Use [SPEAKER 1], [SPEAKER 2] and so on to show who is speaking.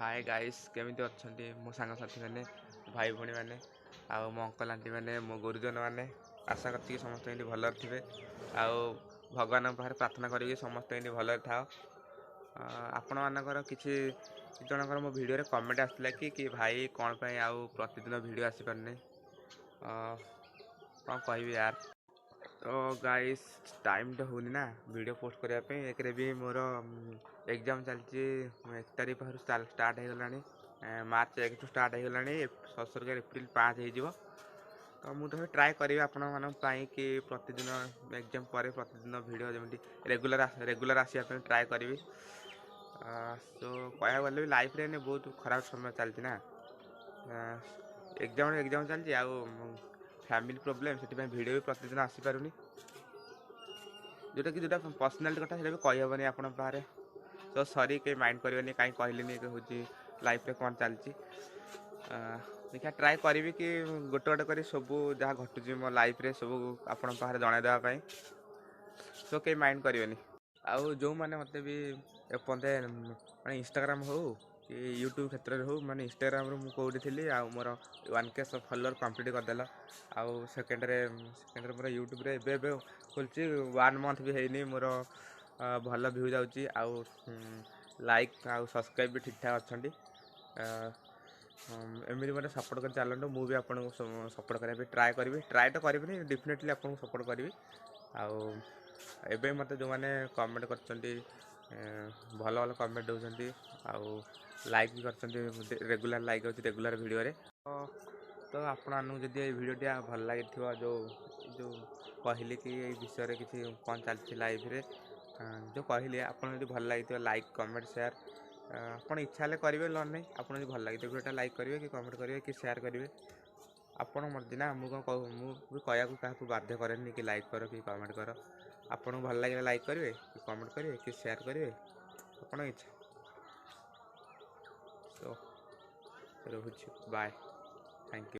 [SPEAKER 1] ହାଏ guys, କେମିତି ଅଛନ୍ତି ମୋ ସାଙ୍ଗସାଥିମାନେ, ଭାଇ ଭଉଣୀମାନେ ଆଉ ମୋ ଅଙ୍କଲ ଆଣ୍ଟିମାନେ, ମୋ ଗୁରୁଜନମାନେ? ଆଶା କରୁଛି କି ସମସ୍ତେ ଏମିତି ଭଲରେ ଥିବେ ଆଉ ଭଗବାନଙ୍କ ପାଖରେ ପ୍ରାର୍ଥନା କରିକି ସମସ୍ତେ ଏମିତି ଭଲରେ ଥାଅ। ଆପଣମାନଙ୍କର କିଛି ଜଣଙ୍କର ମୋ ଭିଡ଼ିଓରେ କମେଣ୍ଟ ଆସିଥିଲା କି ଭାଇ, କ'ଣ ପାଇଁ ଆଉ ପ୍ରତିଦିନ ଭିଡ଼ିଓ ଆସିପାରୁନି? କ'ଣ କହିବି ୟାର। ତ ଗାଇସ୍, ଟାଇମ୍ ତ ହେଉନି ନା ଭିଡ଼ିଓ ପୋଷ୍ଟ କରିବା ପାଇଁ। ଏକରେ ବି ମୋର ଏକ୍ଜାମ୍ ଚାଲିଛି। 1 ତାରିଖ ପାଖରୁ ଷ୍ଟାର୍ଟ ହେଇଗଲାଣି, ମାର୍ଚ୍ଚ 1ଠୁ ଷ୍ଟାର୍ଟ ହେଇଗଲାଣି, ସରକାର ଏପ୍ରିଲ 5 ହେଇଯିବ। ତ ମୁଁ ତ ଟ୍ରାଏ କରିବି ଆପଣମାନଙ୍କ ପାଇଁ କି ପ୍ରତିଦିନ ଏକ୍ଜାମ୍ ପରେ ପ୍ରତିଦିନ ଭିଡ଼ିଓ ଯେମିତି ରେଗୁଲାର ଆସିବା ପାଇଁ ଟ୍ରାଏ କରିବି। ତ କହିବାକୁ ଗଲେ ବି ଲାଇଫ୍ରେ ଏଇନେ ବହୁତ ଖରାପ ସମୟ ଚାଲିଛି ନା। ଏକ୍ଜାମ୍ ଚାଲିଛି ଆଉ ଫ୍ୟାମିଲି ପ୍ରୋବ୍ଲେମ୍, ସେଥିପାଇଁ ଭିଡ଼ିଓ ବି ପ୍ରତିଦିନ ଆସିପାରୁନି। ଯେଉଁଟାକି ଯେଉଁଟା ପର୍ସନାଲିଟି କଥା, ସେଇଟା ବି କହିହେବନି ଆପଣଙ୍କ ପାଖରେ। ତ ସରି, କେହି ମାଇଣ୍ଡ କରିବେନି କାହିଁ କହିଲିନି ହେଉଛି ଲାଇଫ୍ରେ କ'ଣ ଚାଲିଛି। ଦେଖିବା, ଟ୍ରାଏ କରିବି କି ଗୋଟେ ଗୋଟେ କରି ସବୁ ଯାହା ଘଟୁଛି ମୋ ଲାଇଫ୍ରେ ସବୁ ଆପଣଙ୍କ ପାଖରେ ଜଣାଇ ଦେବା ପାଇଁ। ସୋ କେହି ମାଇଣ୍ଡ କରିବେନି। ଆଉ ଯେଉଁମାନେ ମୋତେ ବି ଏପର୍ଯ୍ୟନ୍ତ ମାନେ ଇନଷ୍ଟାଗ୍ରାମ ହଉ କି ୟୁଟ୍ୟୁବ୍ କ୍ଷେତ୍ରରେ ହଉ, ମାନେ ଇନଷ୍ଟାଗ୍ରାମରୁ ମୁଁ କେଉଁଠି ଥିଲି ଆଉ ମୋର 1K follower complete କରିଦେଲ, ଆଉ ସେକେଣ୍ଡରେ ମୋର ୟୁଟ୍ୟୁବରେ ଏବେ ଏବେ ଖୋଲିଛି, ୱାନ୍ ମନ୍ଥ ବି ହେଇନି, ମୋର ଭଲ ଭ୍ୟୁ ଯାଉଛି ଆଉ ଲାଇକ୍ ଆଉ ସବସ୍କ୍ରାଇବ୍ ବି ଠିକ୍ଠାକ୍ ଅଛନ୍ତି। ଏମିତି ମୋତେ ସପୋର୍ଟ କରି ଚାଲନ୍ତୁ। ମୁଁ ବି ଆପଣଙ୍କୁ ସପୋର୍ଟ କରିବା ପାଇଁ ଟ୍ରାଏ କରିବି। ଟ୍ରାଏ ତ କରିବିନି, ଡେଫିନେଟଲି ଆପଣଙ୍କୁ ସପୋର୍ଟ କରିବି। ଆଉ ଏବେ ମୋତେ ଯେଉଁମାନେ କମେଣ୍ଟ କରିଛନ୍ତି, ଭଲ ଭଲ କମେଣ୍ଟ ଦେଉଛନ୍ତି ଆଉ ଲାଇକ୍ ବି କରିଛନ୍ତି, ରେଗୁଲାର ଲାଇକ୍ ଅଛି ରେଗୁଲାର ଭିଡ଼ିଓରେ। ତ ଆପଣମାନଙ୍କୁ ଯଦି ଏଇ ଭିଡ଼ିଓଟି ଭଲ ଲାଗିଥିବ, ଯେଉଁ ଯେଉଁ କହିଲି କି ଏଇ ବିଷୟରେ କିଛି କ'ଣ ଚାଲିଛି ଲାଇଫ୍ରେ ଯେଉଁ କହିଲି, ଆପଣ ଯଦି ଭଲ ଲାଗିଥିବ ଲାଇକ୍, କମେଣ୍ଟ, ସେୟାର ଆପଣ ଇଚ୍ଛା ହେଲେ କରିବେ, ନହେଲେ ନାହିଁ। ଆପଣ ଯଦି ଭଲ ଲାଗିଥିବ ଭିଡ଼ିଓଟା ଲାଇକ୍ କରିବେ କି କମେଣ୍ଟ କରିବେ କି ସେୟାର କରିବେ, ଆପଣ ମର୍ଜି ନା। ମୁଁ କ'ଣ ମୁଁ ବି କହିବାକୁ କାହାକୁ ବାଧ୍ୟ କରେନି କି ଲାଇକ୍ କର କି କମେଣ୍ଟ କର। ଆପଣଙ୍କୁ ଭଲ ଲାଗିଲେ ଲାଇକ୍ କରିବେ କି କମେଣ୍ଟ କରିବେ କି ସେୟାର କରିବେ, ଆପଣଙ୍କ ଇଚ୍ଛା। ତ ରହୁଛି, ବାଏ, thank you.